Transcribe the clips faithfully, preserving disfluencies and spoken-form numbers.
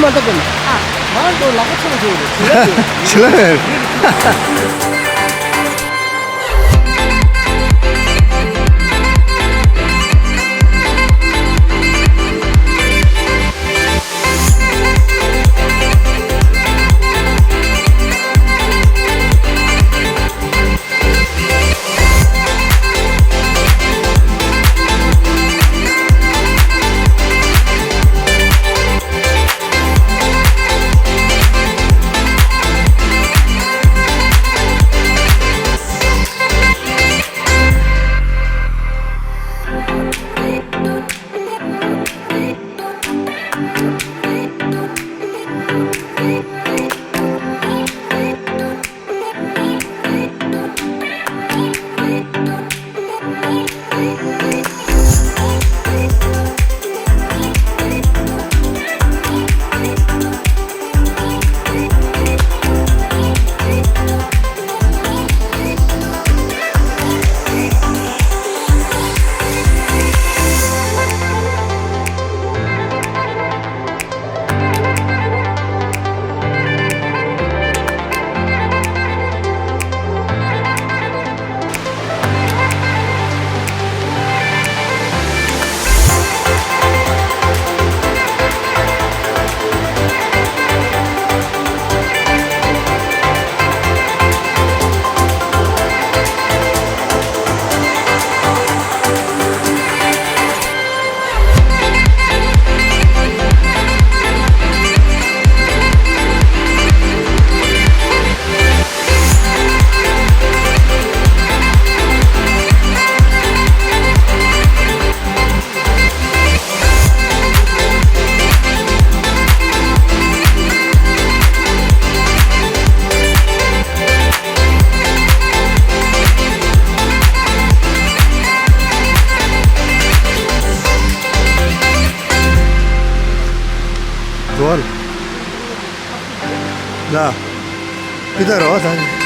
ད་དཔེར་ན། ང་ཚོ་ལག་པ་ཚོ་ཚོ་རེད། ཞི་ལ་རེད། ལ། ཕི་ད་རོ་ད།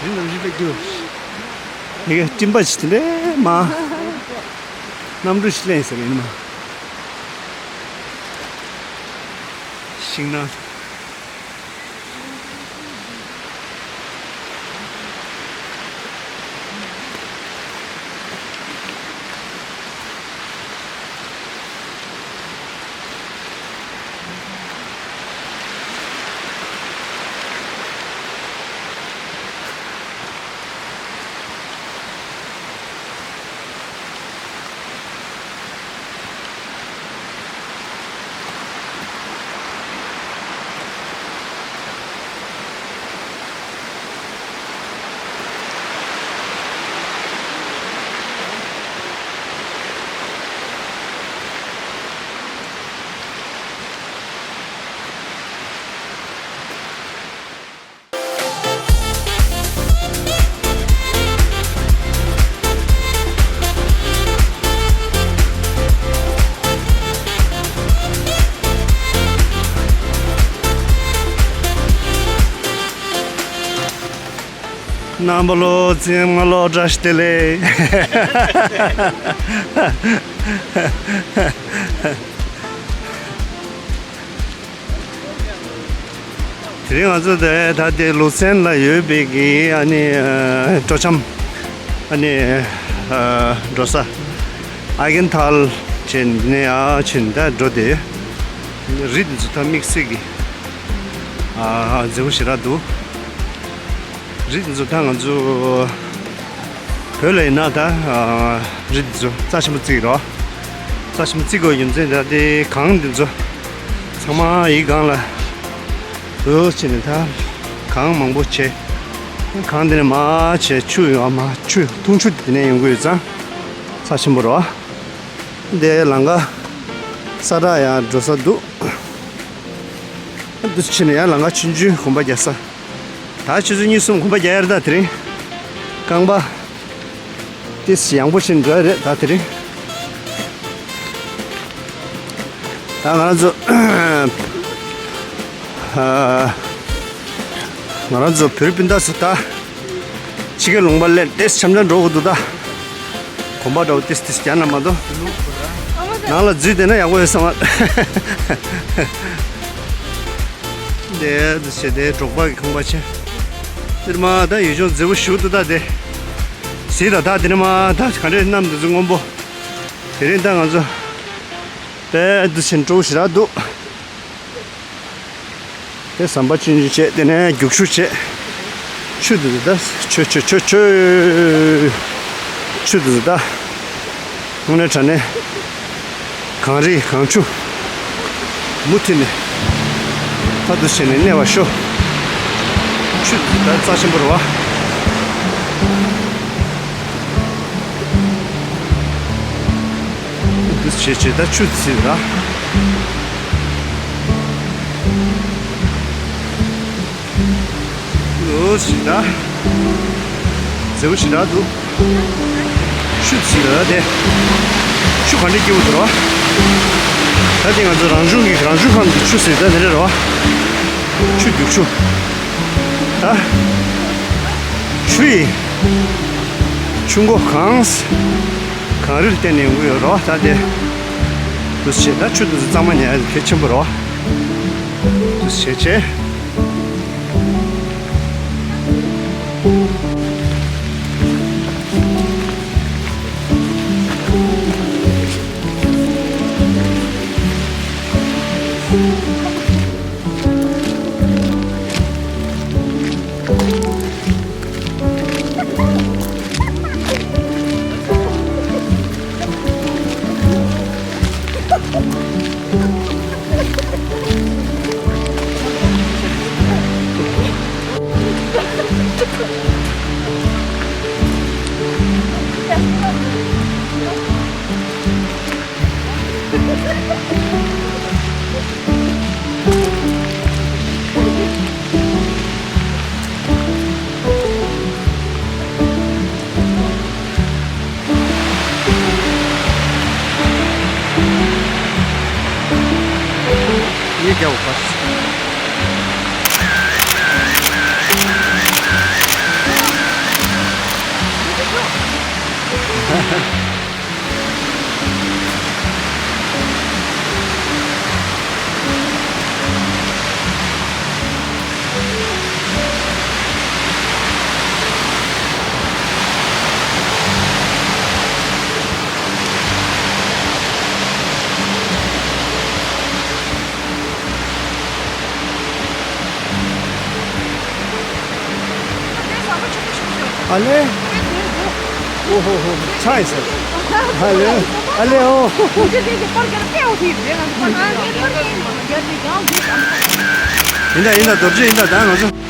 རི་ནང་རི་ལ་རྒྱུ། དེ་ག་སྤྲིན་པ་ཞིག་དེ་འདྲའི་མ། གནམ་གྲུ་ཞིག་ལེན་ཟེར་ཡིན་མ། ཤིང་ནགས། རྣམ་པ་ལོ་ཚེ་མ་ལོ་བཀྲ་ཤིས་བདེ་ལེགས། དེ་རིང་ང་ཚོ་དེ་ད་ལྟའི་ལུ་སན་ལ་ཡོད་པའི་གི་ཨ་ནི་ཨ་སྤྲོ་འཆམ། ཨ་ནི་ཨ་འགྲོ་ས་ཨ་གན་ཐལ་ཅན་ནས་ཨ་ཆེན་ད་འགྲོ་དེ། རི་འདི་ཚོ་ད་དམིགས་བསལ་གི་ཨ་མཛེས་པོ་ཞེ་དྲག་འདུག། རི་འདི་ཚོ་ད་ང་ཚོ་བོད་ལ་ཡིན་ན་ད་རི་འདི་ཚོ་རྩ་ཆེན་པོ་བརྩི་གི་རེད། རྩ་ཆེན་པོ་བརྩི་དགོས་རྒྱུ་མཚན་ད་དེ་གངས་འདི་ཚོ་ཚང་མ་ཡི་གངས་ལ་འོད་ཕྱིན་ནས་ད་གངས་མང་པོ་བྱས། གངས་འདི་ནས་མར་བྱས་ཆུ་ཡོང་མ་ཆུ་འཐུང་ཆུ་དེ་ནས་ཡོང་གི་ཡོད་ཙང་རྩ་ཆེན་པོ་རེད། འདི་ལམ་ཁ་ས་བྲག་ཡང་འགྲོ་ས་འདུག། འདི་ཕྱིན་ནས་ཡང་ལམ་ཁ་ཆུང་ཆུང་གོམ་པ་རྒྱག་ས། ད་ཆུ་ཚོད་གཉིས་གསུམ་གོམ་པ་རྒྱག་ཡར་ད་དེ་རིང་རྐང་པ་ཏིས་ཡང་པོ་ཕྱིན་འགྲོ་ཡ་རེད་ད་དེ་རིང་། ད་ང་རང་ཚོ་ཨ་ང་རང་ཚོ་བོད་རིགས་སྤུན་ཟླ་ཚོ་ད་ཕྱི་རྒྱལ་ལུང་པ་སླེབས་ཏེ་འཆམ་འཆམ་འགྲོ་དགོས་འདུག་ད། གོམ་པ་འདྲ་བོ་ཏིས་ཏིས་རྒྱག་ན་མ་གཏོགས། ནང་ལ་འཛུལ་བསྡད་ན་ཡག་པོ་ཡོད་བསམ་པ། དེ་འདི་བྱས་ཏེ་འབྲོག་པ་གི་ཁང་པ་ཆེ། འདིར་མ་ད་ཡུལ་ལྗོངས་མཛེས་པོ་ཞེ་པོ་འདུག་ད་དེ། གཟིགས་དང་ད་དེ་ནས་མ་ད་ག་འདྲས་གནམ་འདི་ཚོ་སྔོན་པོ། དེ་རིང་ད་ང་ཚོ་དཔེ་འདི་བྱས་སྤྲོ་པོ་ཞེ་དྲག་འདུག། དེ་ཟམ་པ་ཆུང་ཆུང་བྱས་དེ་ནས་རྒྱུག་ཆུ་བྱས། ཆུ་འདི་ཚོ་ད་ཆུ་ཆུ་ཆུ་ཆུ། ཆུ་འདི་ཚོ་ད་དངོས་གནས་དྲང་གནས་གངས་རི་གངས་ཆུ་མུ་མཐུད་ནས་ཕར་ཚུར་བྱས་ནས་གནས་པ་ཤོག། ཆུ་འདི་ཚོ་ད་རྩ་ཆེན་པོ་རེད་བ། འདི་བྱས་བྱས་ད་ཆུ་འདི་ཚོ་ད། ལོ་ཞིག་ད། མཛེས་པོ་ཞིག་ད་འདུག། ཆུ་ཚིག་ལ་དེ། ཆུ་ག་འདྲ་སྐྱིད་པོ་འདུག་ར། ད་དེ་ང་ཚོ་རང་བྱུང་གི་རང་བྱུང་ཁམས་ཀྱི་ཆུ་ཟེར་ད་དེ་འདྲ་ར། ཆུ་རྒྱུག་ཆུ། ད། ཆུ་ཡི། ཆུ་མགོ་གངས། གངས་རིར་བརྟེན་ནས་ཡོང་གི་ཡོད་ར་ད་དེ། འདུག་བྱས་ད་ཆུ་འདི་ཚོ་གཙང་མ་ཉར་ཡ་གལ་ཆེན་པོ་ར། འདུག་བྱས་བྱས། ये क्या हुआ? ཨ་ལེ། ཨོ་ཧོ་ཧོ། ཆ་ཡི་ཟེར། ཨ་ལེ། ཨ་ལེ་ཨོ། ཡིན་ད་ཡིན་ད། རྡོ་རྗེ་ཡིན་ད། ད་ང་ཚོ།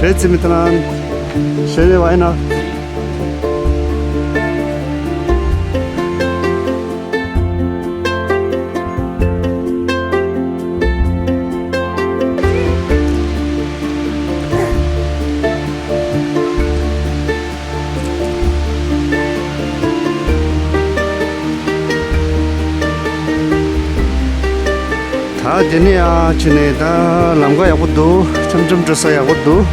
Let's meet. ད་དེ་ནས་ཡང་ཕྱིན་ནས་ད་ལམ་ཁ་ཡག་པོ་འདུག་འཆམ་འཆམ་འགྲོ་ས་ཡག་པོ་འདུག་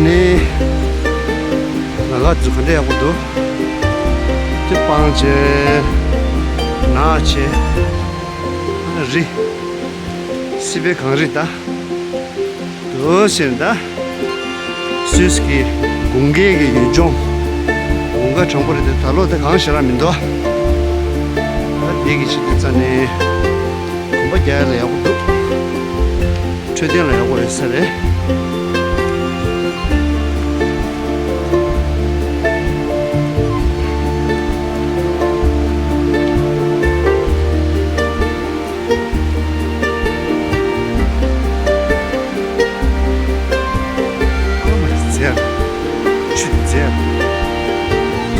ནི་ལམ་ཁ་འདུག་ག་འདྲ་ཡག་པོ་འདུག་དེ་སྤང་བྱས་ནགས་བྱས་རི། སྲིད་པའི་གངས་རི་ད། འདུག་ཟེར་ད། སུད་སི་གི་དགུན་ཁའི་གི་ཡུལ་ལྗོངས། དགུན་ཁ་གྲང་པོ་རེད་དེ་ད་ལོ་དེ་གང་ཞེ་དྲག་མི་འདུག་ད་དེ་གི་ཆེད་དུ་རྩ་ནས་གོམ་པ་རྒྱག་ཡ་ལ་ཡག་པོ་འདུག་འཕྲོད་བསྟེན་ལ་ཡག་པོ་ཡོད་ས་རེད། ཨ་མ་རེད་ཟེར། ཆུ་དེ་ཟེར།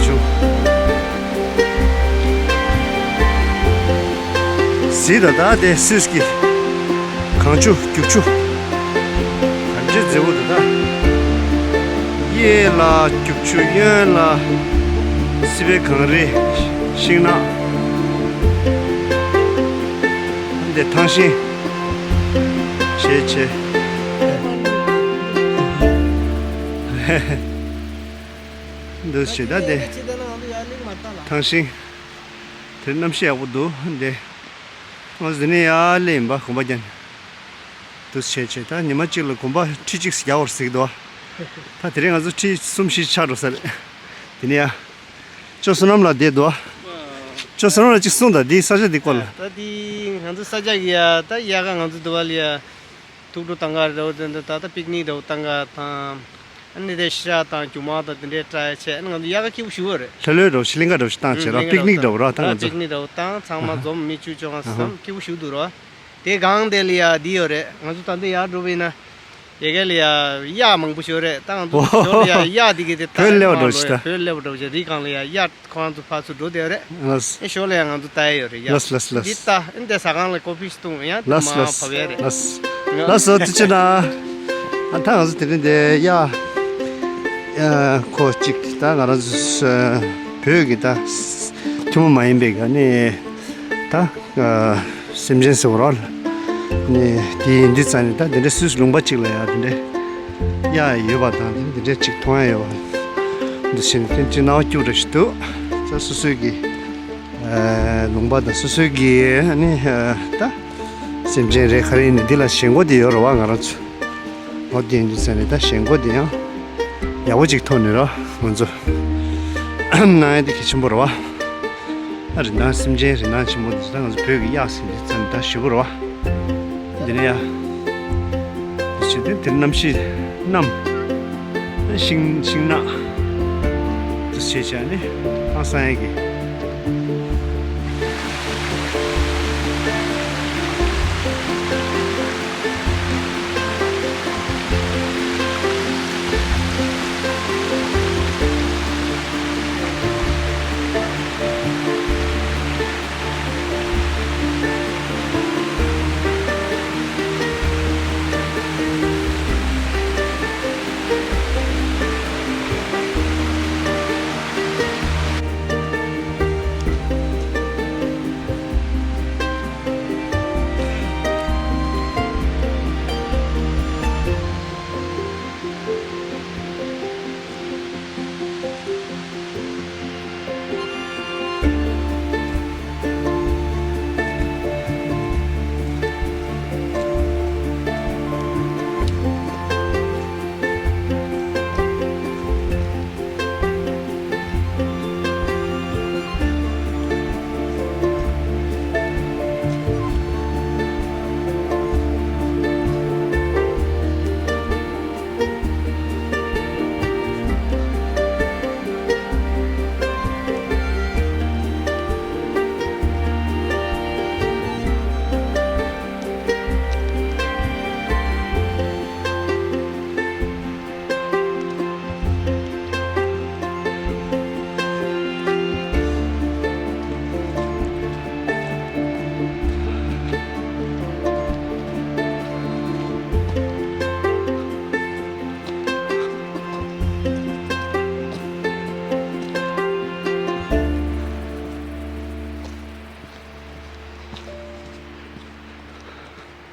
ཆུ། གཟིགས་དང་ད་དེ་སུད་སི་གི་གངས་ཆུ་རྒྱུག་ཆུ། ག་འདྲ་མཛེས་པོ་འདུག་ད། གཡས་ལ་རྒྱུག་ཆུ། གཡོན་ལ་སྲིད་པའི་གངས་རི། ཤིང་ནགས། འདི་ཐང་ཤིང་ཞེས་བྱས། འདུག་ཞེ་ད་དེ། ཐང་ཤིང་། དེར་གནམ་གཤིས་ཡག་པོ་འདུག་འདི། ང་ཚོ་འདི་ནས་ཡར་སླེབས་ཡིན་པ་གོམ་པ་རྒྱག་ནས། འདུག་བྱས་བྱས་ད་ཉི་མ་གཅིག་ལ་གོམ་པ་ཁྲི་གཅིག་ཙམ་རྒྱག་དགོས་རེད་ཟེར་གྱི་འདུག་ད་དེ་རིང་ང་ཚོ་ཁྲི་གསུམ་བཞི་ཆགས་འགྲོ་ས་རེད། དེ་ནས་ཡ། ཅོ་བསོད་ནམས་ལགས་བསྡད་འདུག་ཅོ་བསོད་ནམས་ལགས་གཅིག་གསུངས་དང་འདིའི་ས་ཆ་འདི་སྐོར་ལ། ད་འདི་ང་ཚོ་ས་ཆ་གི་ཡ་ད་དབྱར་ཁ་ང་ཚོ་འདི་བ་ལ་ཡ། ཐུགས་སྤྲོ་བཏང་ག་རེད་འདྲ་བོ་དེ་འདྲ་ད་ལྟ་པིག་ནིག་འདྲ་བོ་བཏང་ག་དང་། ཨ་ནི་དེ་ཤ་དང་རྒྱུ་མ་དང་དེ་འདྲའི་སྤྲད་བྱས་ཨ་ནི་ང་ཚོ་དབྱར་ཁ་སྐྱིད་པོ་ཞེ་པོ་རེད། ལྷོད་ལྷོད་འདྲ་བོ་ཞིག་གླིང་ག་འདྲ་བོ་ཞིག་བཏང་བྱས་ར། པིག་ནིག་འདྲ་བོ་ར་ད་ང་ཚོ། པིག་ནིག་འདྲ་བོ་བཏང་ཚང་མ་འཛོམས་མི་བཅུ་བཅོ་ལྔ་ཙམ་སྐྱིད་པོ་ཞེ་པོ་འདུག་ར། དེ་སྒང་དེ་ལ་ཡ་འདི་ཡོད་རེད། ང་ཚོ་ད་ལྟ་ཡར་འགྲོ་བ་ཡིན་ན། དེ་ག་ལ་ཡ་གཡག་མང་པོ་ཞིག་ཡོད་རེད། ད་ང་ཚོ་ཞོར་ལ་ཡ་གཡག་འདི་གི་དེ་ད་བོད་སླེབས་པ་འདྲ་བོ་ཞིག་ད། བོད་སླེབས་པ་འདྲ་བོ་ཞིག་རི་སྒང་ལ་ཡ་གཡག་ཁོ་རང་ཚོ་ཕར་ཚུར་འགྲོ་བསྡད་ཡོད་རེད། ལགས། ཨེ་ཞོར་ལ་ཡང་ང་ཚོ་ལྟ་ཡ་ཡོད་རེད་ཡ། ལགས་ལགས་ལགས། འདི་ལྟ་ཨེ་འདི་ཟ་ཁང་ལ་ཀོ་ཕི་ཞིག་བཏུང་ཡང་དེ་ལགས་མ་ལགས་བབས་ཡ་རེད། ལགས། ཡ། ལགས་སོ་ཐུགས་རྗེ་གནང་། ཨ་ད་ང་ཚོ་དེ་རིང་འདི་ཡ། ཡ་ཁོ་གཅིག་ད་ང་རང་ཚོ་བོད་ཀྱི་ད་ཐུན་མོང་མ་ཡིན་པའི་ག་ནས་ད་སེམས་ཅན་ཟེར་བ་རོགས་ནས་དེ་ཡིན་དུས་ཙང་ནས་ད་དེ་འདྲ་སུད་སི་ལུང་པ་གཅིག་ལ་ཡ་དེ་འདྲ། གཡག་ཡོད་པ་དང་དེ་འདྲ་ཅིག་མཐོང་ཡ་ཡོད་པ། འདི་བཞིན་དེ་ཅིག་སྣང་བ་སྐྱིད་རེ་ཞིག་འདུག་ད་སོ་སོའི་གི་ལུང་པ་དང་སོ་སོའི་གི་ནི་ད་སེམས་ཅན་རེ་ག་རེ་ནི་འདི་ལ་ཞེན་ཁོག་དེ་ཡོད་རེད་བ། ང་རང་ཚོ་ལོ་དེ་འདི་ཟེར་ནས་ད་ཞེན་ཁོག་དེ་ཡང་ཡག་པོ་ཅིག་ཐོག་ནས་ར་ང་ཚོ་གནང་ཡ་དེ་གལ་ཆེན་པོ་རེད་བ། ཨ་རི་ནང་སེམས་ཅན་རི་ནང་ཆེན་མོ་འདི་ད་ང་ཚོ་བོད་ཀྱི་གཡག་ཟེར་འདི་ཙམ་ད་ཞེ་པོ་རེད་བ། འདི་ནས་ཡ། འདི་ཕྱི་དེ་དེར་གནམ་གཤིས་གནམ། ཤིང་ཤིང་ནགས། འདི་ཕྱི་བྱས་ནས་ཧང་སང་ཡ་གི།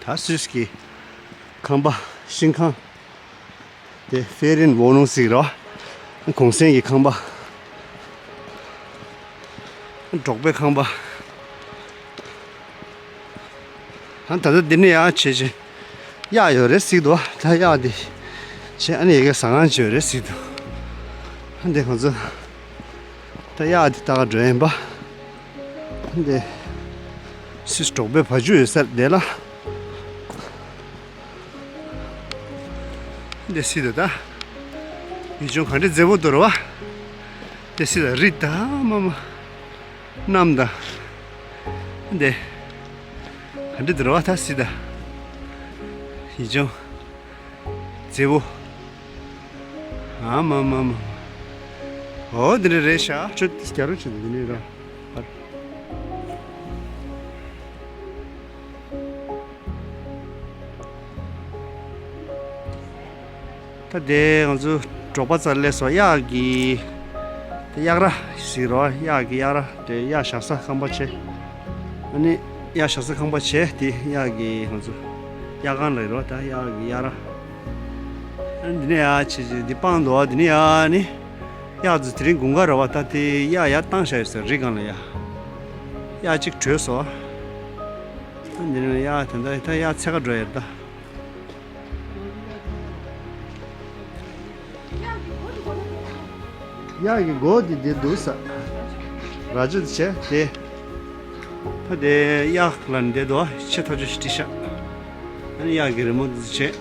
ད་སུད་སི་གི་ཁང་པ་ཤིང་ཁང་། དེ་ཧྥེ་རིན་ཝོ་ནུང་ཟེར་གི་རེད་བ། གུང་སེང་གི་ཁང་པ། འབྲོག་པའི་ཁང་པ། ཨ་ད་ལྟ་འདི་ནས་ཡར་བྱས་བྱས་གཡག་ཡོད་རེད་ཟེར་གི་འདུག་ད་གཡག་འདི་བྱས་ཨ་ནི་ཡ་གི་ཟ་ཁང་ཅིག་ཡོད་རེད་ཟེར་གི་འདུག་ཨ་འདི་ང་ཚོ་ད་གཡག་འདི་ལྟ་ག་འགྲོ་ཡིན་པ། ཨ་འདི་སུད་སི་འབྲོག་པའི་བ་ཕྱུགས་ཡོད་སར་བསྡད་ལ། འདི་སྲིད་དུ་ད། ཡུལ་ལྗོངས་ག་འདྲ་མཛེས་པོ་འདུག་ར་བ། འདི་སྲིད་ལ་རི་དང་མ་མ། གནམ་དང་། འདི། ག་འདྲ་འདུག་ར་བ་ད་སྲིད་ད། ཡུལ་ལྗོངས། མཛེས་པོ། ཨ་མ་མ་མ། འོ་འདི་འདྲ་རེད་ཤག་ཁྱོད་རྒྱ་རོ་ཆེ་འདི་འདྲ་ར། ད་དེ་ང་ཚོ་འབྲོག་པ་རྩར་སླེབས་སོང་། གཡག་གི་དེ་གཡག་ར་ཟེར་རོ། གཡག་གི་གཡག་ར་དེ་གཡག་བཞག་ས་ཁང་པ་བྱས། ཨ་ནི་གཡག་བཞག་ས་ཁང་པ་བྱས་དེ་གཡག་གི་ང་ཚོ་གཡག་ཁང་ལ་རོ། ད་གཡག་གི་གཡག་ར། ཨ་ནི་འདི་ནས་ཡར་བྱས་བྱས་འདི་སྤང་འདུག་འདི་ནས་ཡར་ནི། གཡག་ཚོ་དེ་རིང་དགུན་ཁ་རེད་བ། ད་དེ་གཡག་ཡར་བཏང་བཞག་ཡོད་ས་རི་སྒང་ལ་ཡ། གཡག་གཅིག་བྲོས་སོང་། ཨ་འདི་ནས་གཡག་དེ་འདྲ་ད་གཡག་འཚོལ་ག་འགྲོ་ཡ་རེད་ད། གཡག་གི་མགོ་དེ་དེ་འདུག་ས། རྭ་ཅོ་དེ་བྱས་དེ། ད་དེ་གཡག་ལ་འདི་འདུག་ཆེ་ཐག་ཆོད་ཞིག་བྲིས་ཤག་ཨ་ནི་གཡག་གི་རི་མོ་འདི་ཚོ་བྱས།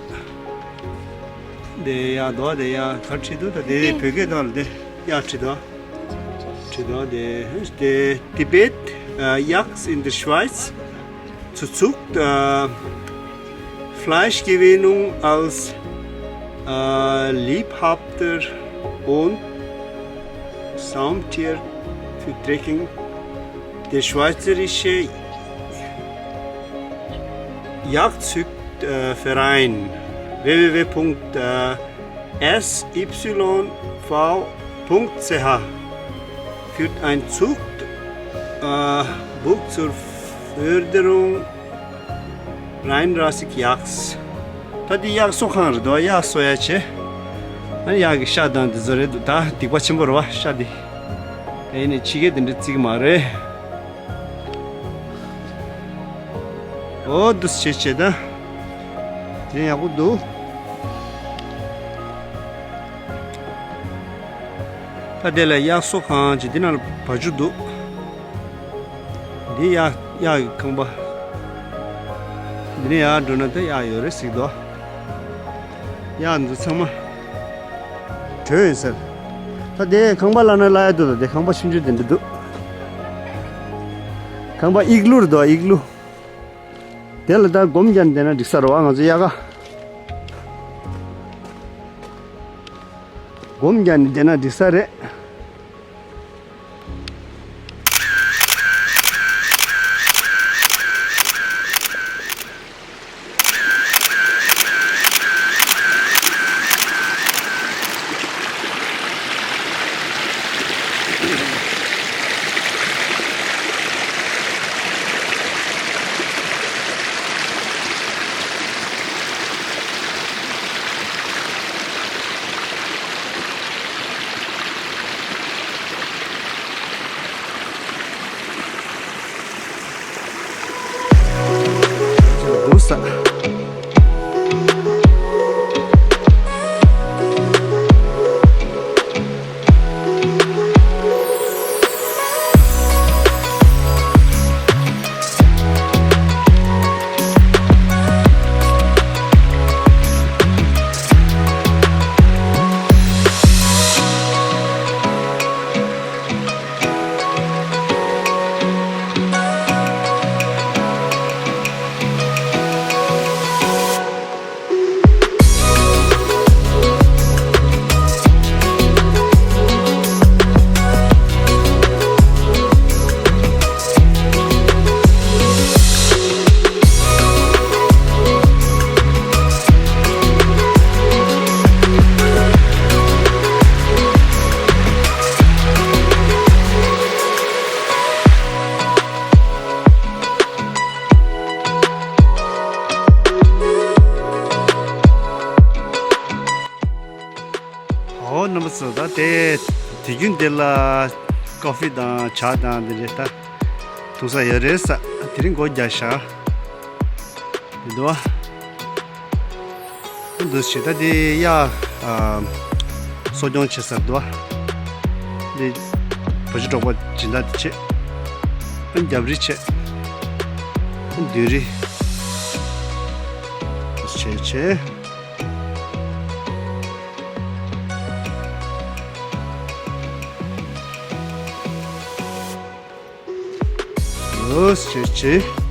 དེ་གཡག་འདུག་དེ་གཡག་ག་བྲིས་འདུག་ད་དེ་བོད་སྐད་ཐོག་ལ་དེ་གཡག་བྲིས་འདུག་བྲིས་འདུག་དེ་དེ་Tibet, uh, Yaks in the Schweiz, zu Zucht, uh, Fleischgewinnung als, uh, lebhafter und Saumtier für Trekking. Der Schweizerische Jagdzucht, äh, Verein, w w w Punkt s y v Punkt c h, führt ein Zucht, äh, Buch zur Förderung reinrassig Jagds. ད་འདི་གཡག་གསོ་ཁང་རེད་འདུག་གཡག་གསོ་ཡ་བྱས། ཨ་ནི་གཡག་གི་ཤ་དང་འདི་ཚོ་རེད་འདུག་ད་སྡིག་པ་ཆེན་པོ་རེད་བ་ཤ་འདི། ཨེ་ནི་ཕྱི་རྒྱལ་དེ་འདྲ་བརྩི་གི་མ་རེད། འོ་འདུག་སེ་བྱས་བྱས་ད། དེ་ཡག་པོ་འདུག་ད་དེ་ལ་གཡག་གསོ་ཁང་ཅིག་འདི་ནང་ལ་བ་ཕྱུགས་འདུག་འདི་གཡག་གཡག་གི་ཁང་པ། འདི་ནས་ཡར་འགྲོ་ན་ད་གཡག་ཡོད་རེད་ཟེར་གི་འདུག་གཡག་འདི་ཚང་མ་བྲོས་ཡོད་ཟེར། ད་དེ་ཁང་པ་ལབ་ན་ལབ་ཡ་འདུག་ད་དེ་ཁང་པ་ཆུང་ཆུང་དེ་འདྲ་འདུག་ཁང་པ་ཨིག་ལུ་རེད་འདུག་ཨིག་ལུ། དེ་ལ་ད་སྒོམ་རྒྱག་ནས་བསྡད་ན་འགྲིག་ས་རེད་བ། ང་ཚོ་གཡག་ག་སྒོམ་རྒྱག་ནས་བསྡད་ན་འགྲིག་ས་རེད། ཏེ། དུས་རྒྱུན་འདི་ལ་ཀོ་ཧྥི་དང་ཇ་དང་འདི་འདྲ་ད་འཐུང་ས་ཡོད་རེད་ས། དེ་རིང་སྒོ་རྒྱག་ཤག་འདི་འདུག་བ། འདུག་བྱེད་ད་འདི་ཡ། ཨ། གསོ་སྐྱོང་བྱེད་ས་འདུག་བ། འདི་བ་ཕྱི་འབྲོག་པ་སྦྱིན་བདག་འདི་བྱེད། རྒྱབ་རི་བྱེད། མདུན་རི་བྱེད་བྱེད། ཨོ་ཤེ་ཤེ།